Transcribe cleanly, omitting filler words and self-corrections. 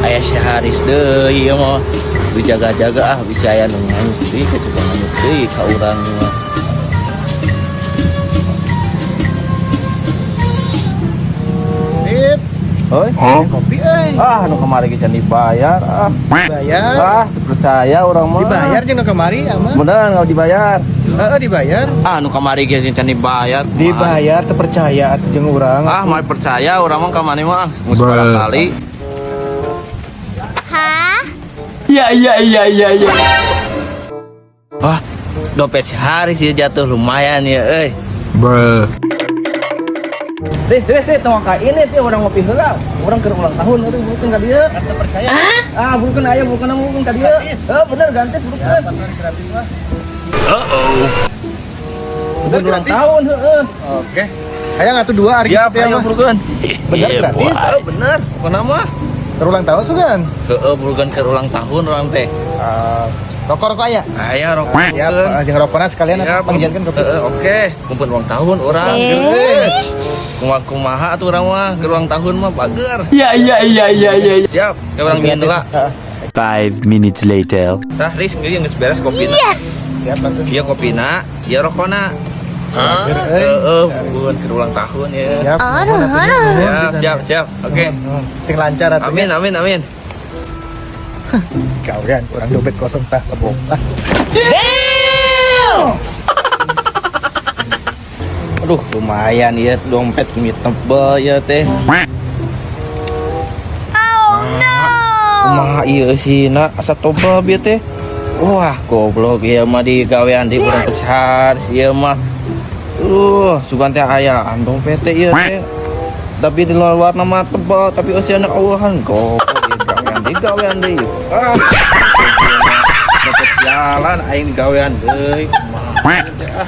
Aya si Haris deui ieu mah. Dijaga-jaga ah, bisa aya nu nganyuk deui, coba nganyuk deui ka urang mah. Rip, Oi. kopi euy. Ah, nu kamari ge can dibayar ah. Dibayar. Ah, percaya urang mah. Dibayar jeung nu kamari ama. Bener nggak dibayar? Heeh, dibayar. Ah, nu kamari ge can dibayar. Kumaha? Dibayar teu percaya atuh jeung urang. Ah, mau percaya urang mah ka maneh mah. Geus kali. Iya. Wah, dompet si Haris ya jatuh lumayan ya, euy. Bruh. Ris, Ris, Ris, tong ka ini teh urang ngopi heula. Urang keur ulang tahun euy, burukeun ka dieu. Teu percaya. Ah, burukeun aya, burukeun burukeun ka dieu. Heuh, bener gantis burukeun. Gratis mah. Bener ulang gratis? tahun, heeh. Oke. Hayang atuh dua ari Siap, kitu ya ayo mah. burukeun. Bener gratis? Heeh, bener. Pokona mah. Keur ulang tahun sugan. Heeh, burukeun keur ulang tahun urang teh. Ah, rokok-rokok aya. Aya rokok. Siap, jeung rokokna sekalian atuh Siap. pangjiankeun kopi. Heeh, oke. Kumpul ulang tahun urang. Eh. Kumaha kumaha atuh urang mah keur ulang tahun mah bager. Iya. Siap, ke urang nyieun heula. Heeh. 5 minutes later. Tah, Riz, geus geus beres kopina. Yes. Siap atuh. Ieu kopina, ieu rokona. Bager, euy. Heeh, bukan keur ulang tahun ya. Siap. Aduh, aduh. Siap, siap, siap. Oke. Sing lancar atuh. Amin, amin, amin. Gawean urang dompet kosong tah lebok lah. Aduh, lumayan ya dompet mie tebel ya teh. Oh no. Kumaha ieu sina asa tebel bieu teh. Wah, goblok ieu mah digawean di urang besar ieu mah. Sugan teh aya dompet teh ieu teh. Tapi di luar warna mah tebal, tapi eusiana eueuhan goblok ieu gawean deui, gawean deui. Ah. Dompet sialan aing digawean deui. Kumaha ieu teh ah.